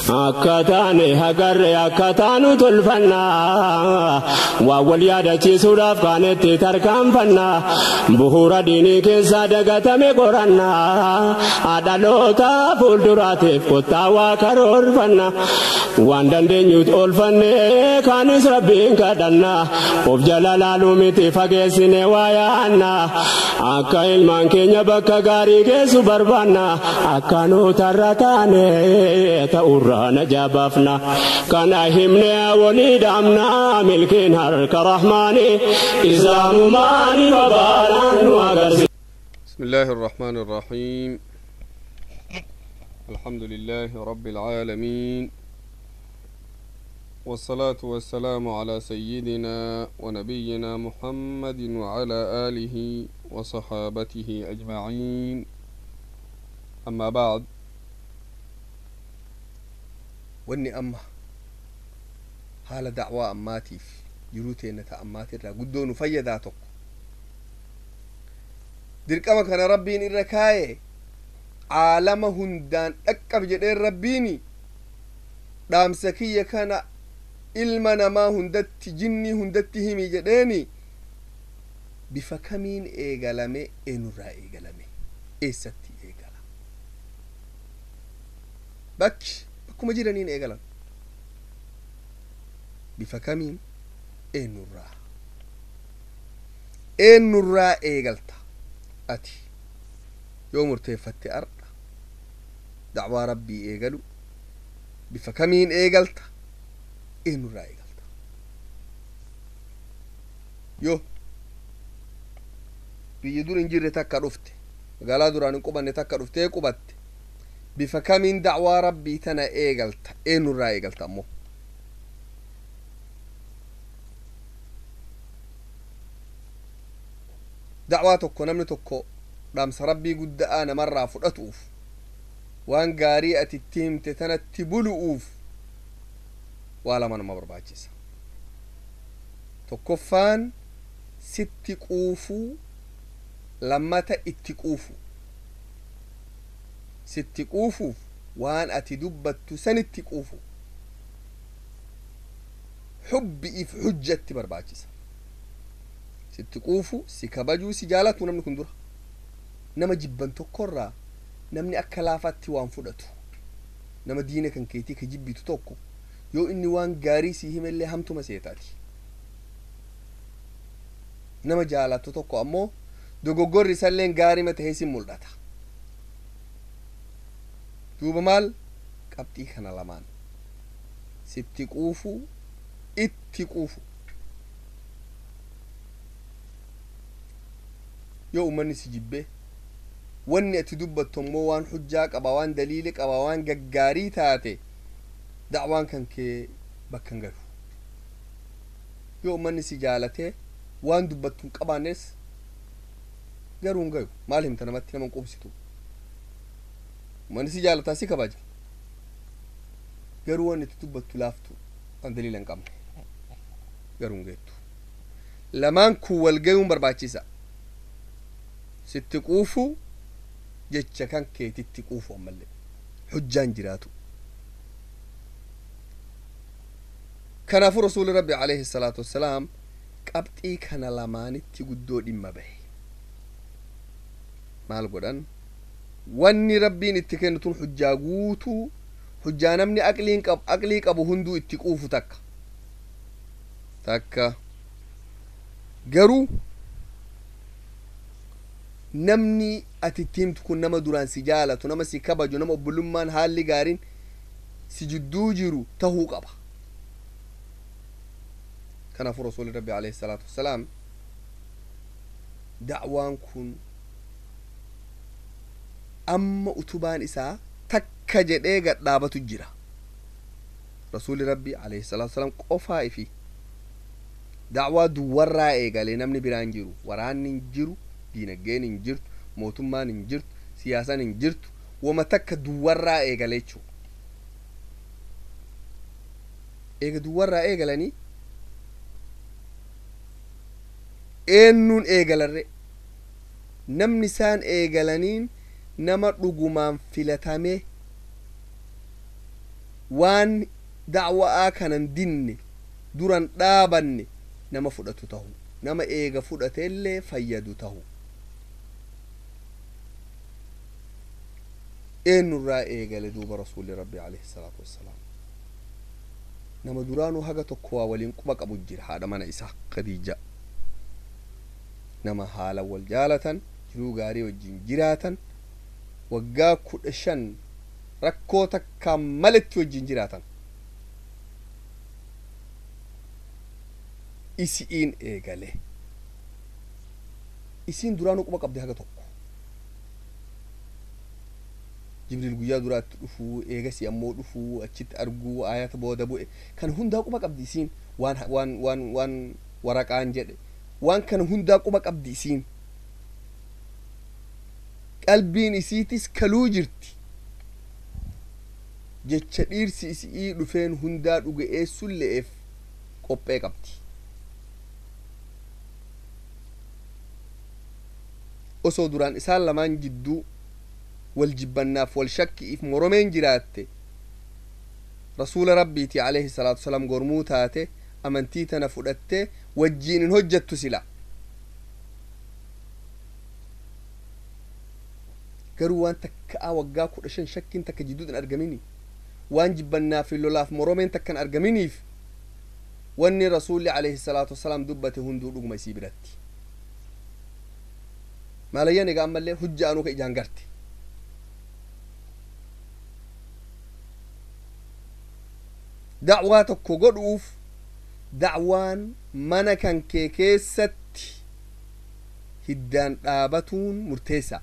Akka taane agarre akka taanu tolfannaa waa wal yaadachiisuudhaaf kaanetti tarkaanfannaa bu'uura diinii keessaa dagatame qorannaa dhaloota fuulduraatiif kottaa waa karoorfanna waan dandeenyuut oolfannee kaanis rabbiin kadhannaa of jala laaluu miti fageessine waa yaannaa akka ilmaan keenya bakka gaarii geessu barbaanna akka nuutarra taane ta'urraa najabaafna kana himne walii dhaamna milkiin harka rahmaani islaamumaani babaanaan nu agarsiisa. بسم الله الرحمن الرحيم. الحمد لله رب العالمين، والصلاة والسلام على سيدنا ونبينا محمد وعلى آله وصحابته أجمعين. أما بعد، Wanni amma haala dacwaa ammaatiif jiruu teenna ta ammaatirraa guddoo nu fayyadaa tokko dirqama kana Rabbiin irra kaaye caalama hundaan dhaqqab jedheen Rabbiini dhaamsa kiyya kana ilma namaa hundatti jinnii hundatti himi jedheeni bifa kamiin eegalame, eenyurraa eegalame, eessatti eegala? Bakki bakkuma jiraniin eegalan, bifa kamiin, eenyurraa, eenyurraa eegalta? Ati yoo murteeffatte ardha dacwaa Rabbii eegalu, bifa kamiin eegalta, eenyurraa eegalta? Yoo biyya dur hin jirre takka dhufte, magaalaa duraan hin qubanne takka dhuftee qubatte, bifa kamiin dacwaa Rabbii tana eegalta, eenyurraa eegalta ammoo? Dacwaa tokko namni tokko dhaamsa Rabbii gudda'aa namarraa fudhatuuf, waan gaarii ati itti himte tanatti bulu'uuf, waa lama nama barbaachisa. Tokkoffaan sitti quufuu, lammata itti quufu. Sitti quufuuf waan ati dubbattu sanitti quufu, xubbi'iif hujjatti barbaachisa. Sitti quufu, si kabajuu, si jaalatu. Namni kun dura nama jibban tokkorraa namni akka laafaatti waan fudhatu, nama diina kan keetii ka jibbitu tokko yoo inni waan gaarii sii himellee hamtuma seetaati. Nama jaalatu tokko ammoo dogoggorri isalleen gaarima tahee sin mul'ata. Duuba maal qabxii kana lamaan, sitti quufu, itti quufu. Yoo ummanni si jibbee, wanni ati dubbattu ammoo waan hujjaa qaba, waan daliili qaba, waan gaggaarii taate, dacwaan kan kee bakka hin galu. Yoo ummanni si jaalatee waan dubbattu hin qabaannes garuu hin gayu. Maal himta namatti? Nama hin quubsitu. Ummanni si jaalataa, si kabaja, garuu waan itti dubbattu laaftu, waan daliila hin qabne, garuu hin geettu. Lamaan kun wal gayuun barbaachisa: sitti quufu, jecha kan keetitti quufu, ammallee hujjaan jiraatu. Kanaafuu Rasuuli Rabbi alayhi salaatu wassalaam qabxii kana lamaanitti guddoo dhimma bahe. Maal godhan? Wanni Rabbiin itti kennu tun hujjaa guutuu, hujjaa namni aqliin qabu, aqlii qabu hunduu itti quufu takka takka. Garuu namni ati itti himtu kun nama duraan si jaalatu, nama si kabaju, nama obbolummaan haalli gaariin si jidduu jiru tahuu qaba. Kanaafuu Rasuuli Rabbi alayhi salaatu wassalaam da'waan kun amma utubaan isaa takka jedhee gadhaabatu jira. Rasuuli Rabbi alayhi salaatu wassalaam qofaa ifi da'waa duwwarraa eegalee. Namni biraan jiru, waraanni hin jiru, diinagdeen hin jirtu, mootummaan hin jirtu, siyaasaan hin jirtu, wama takka duwwarraa eegalee jechuu. Eega duwwarraa eegalanii, eenyuun eegalarre? Namni isaan eegalaniin nama dhugumaan filatame. Waan dacwa'aa kanan dinne duran dhaabanne nama fudhatu tahu, nama eega fudhateellee fayyadu tahu. Eenyurraa eegale duuba rasuulli rabbi alayhi salaatu wassalaam? Nama duraanuu haga tokko waa waliin quba qabu jira, haadha mana isaa Khadiija, nama haala wal jaalatan, jiruu gaarii wajjin jiraatan, waggaa 15 rakkoo takkaan maletti wajjin jiraatan. Isi'iin eegale. Isiin duraanuu quba qabde haga tokko. Jibriil guyyaa duraatti dhufuu, eegasi ammoo dhufuu, achitti arguu, ayata booda bu'e kan hundaa quba qabdi isiin. Waan waraqaan jedhe, waan kana hundaa quba qabdi isiin. Qalbiin isiitis kaluu jirti. Jecha dhiirsi isii dhufeen hundaa dhuga'eessulle'eef qophee qabdi. Osoo duraan isaan lamaan jidduu wal jibbannaaf, wal shakkiif moromeen jiraatte, rasuula rabbiiti alayhi salaatu wasalaam gormuu taate amantii tana fudhatte wajjiin hin hojjattu sila. Garuu waan takka'a waggaa 15 shakkiin takka jidduut hin argamini, waan jibbannaa fi lolaaf moromeen takka hin argaminiif, wanni rasuulli alayhi salaatu wasalaam dubbate hunduu dhuguma isii biratti. Maalayyan egaa ammallee hujja anuu ka ijaan garte. Dacwaa tokko godhuuf dacwaan mana kan kee keessatti hiddaan dhaabatuun murteessa.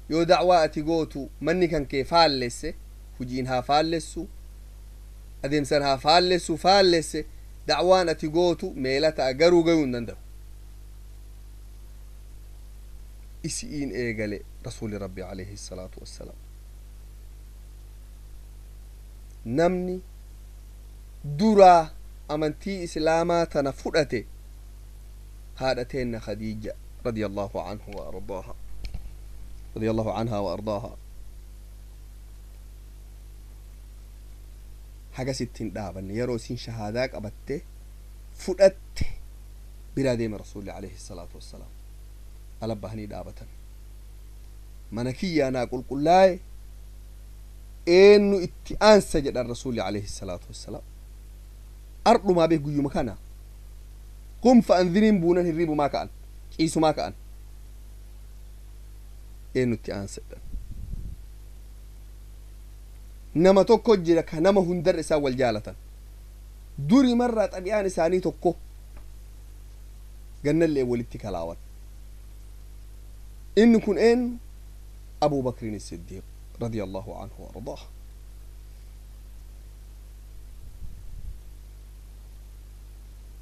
Yoo dacwaa ati gootu manni kan kee faallesse, hujiin haa faallessu, adeemsan haa faallessu, faallesse, dacwaan ati gootu meela ta'a, garuu gayuu hin danda'u. Isi'iin eegale rasuuli rabbi alayhi salaatu wassalaam. Namni duraa amantii islaamaa tana fudhate haadha teenna Khadiija radiyallahu anhu wa ardaaha, radiyallahu anhaa wa ardaaha. Hagas ittiin dhaabanne. Yeroo isin shahaadaa qabatte fudhatte biraa deeme rasuulli alayhi salaatu wassalaam. Ala bahanii dhaabatan. Mana kiyyaa naa qulqullaa'e, eenyu itti aansa jedhan rasuulli alayhi salaatu wassalaam. Ardhumaa beek guyyuma kana qum fa anziriin buunan hirribumaa ka'an, ciisumaa ka'an. Eenyu itti aansa jedhan. Nama tokko jira ka nama hundarra isaan wal jaalatan, duri marraa xabi'aan isaanii tokko, gannallee walitti kalaawan. Inni kun eenyu? Abuu Bakrin Siddiiq radiyallahu anhu wa ardaah.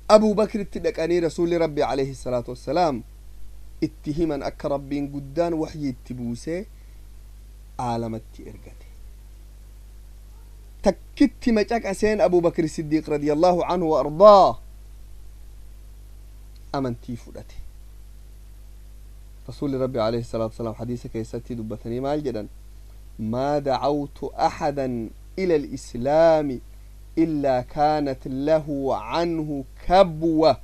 Abuu Bakritti dhaqanii rasuulli rabbi alayhi salaatu wassalaam itti himan akka rabbiin guddaan waxyii itti buusee aalamatti ergate. Takkitti macaqaseen Abuu Bakri Siddiiq radiyallahu anhu wa ardaah amantii fudhate. Rasuulli rabbi alayhi salaatu wassalaam hadiisa keessatti dubbatanii maal jedhan? ما دعوت أحدا إلى الإسلام إلا كانت له عنه كبوة.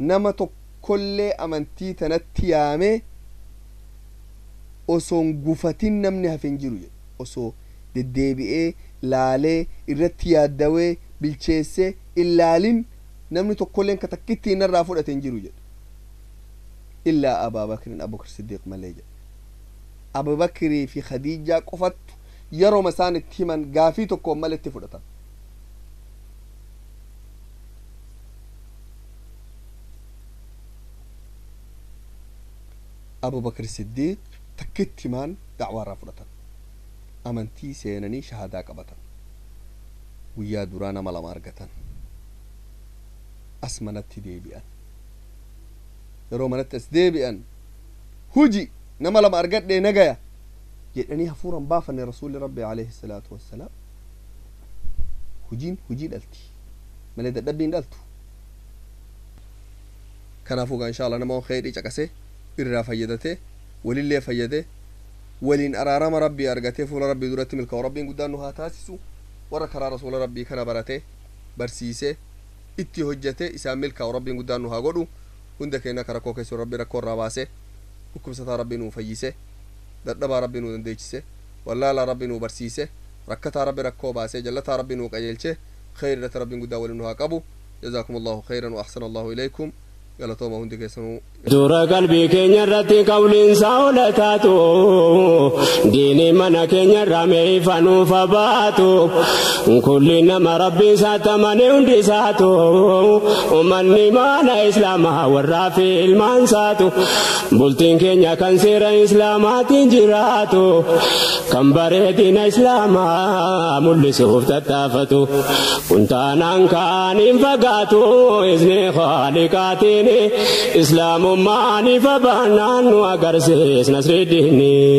نما كل أمنتي تنتيامي osoon gufatin namni hafe hin jiru jedhe. Osoo deddeebi'ee laalee irratti yaaddawee bilcheessee illaalin namni tokkolleen ka takkitti innarraa fudhate hin jiru jedhe, illaa Abaa Bakrin, Abubakr Siddiiq malee jedhe. Abubakrii fi Khadiijaa qofattu yeroo isaan itti himan gaafii tokkoon maletti fudhatan. Abubakr Siddiiq takkitti himaan dacwaarraa fudhatan, amantii seenanii shahadaa qabatan. Guyyaa duraa nama lama argatan. As manatti deebi'an. Yeroo manatti as deebi'an, huji nama lama argadhee nagaya jedhanii hafuuran baafanne rasuulli rabbi alayhi salaatu wassalaam. Hujiin hujii dhalti malee dadhabbiin dhaltu. Kanaafuu gaa insha Allah nama kheyrii caqasee irraa fayyadatee walillee fayyadee. Waliin araarama rabbii argatee fuula rabbii duratti milkaa'u rabbiin guddaan nu haa taasisu. Warra karaa rasuula rabbii kana barate, barsiise, itti hojjate isaan milkaa'u rabbiin guddaan nu haa godhu. Hunda keenya ka rakkoo keessa rabbi rakkoo irraa baase, dhukkubsataa rabbi nuu fayyise, dadhabaa rabbi nuu dandeechise, wallaalaa rabbi nuu barsiise, rakkataa rabbi rakkoo baase, jallataa rabbi nuu qajeelche, kheyr irratti rabbiin guddaa waliin nu haa qabu. جزاكم الله خيرا وأحسن الله إليكم. Galatooma hundi keessanuu. Dura qalbii keenya irratti qawliinsa ola taatu, diinii mana keenya irraa meeyfanuuf baatu, kulli nama rabbi isaatti amane hundi isaatu, ummanni mana islaamaa warraa fi ilmaan isaatu, bultiin keenya kan seera islaamaatiin jiraatu, kan bareedina islaamaa mul'isuuf tattaafatu, kun taanaan kaan hin fagaatu izni khaaliqaatiin islaamummaan ifa baanaan nu agarsiis nasriddini.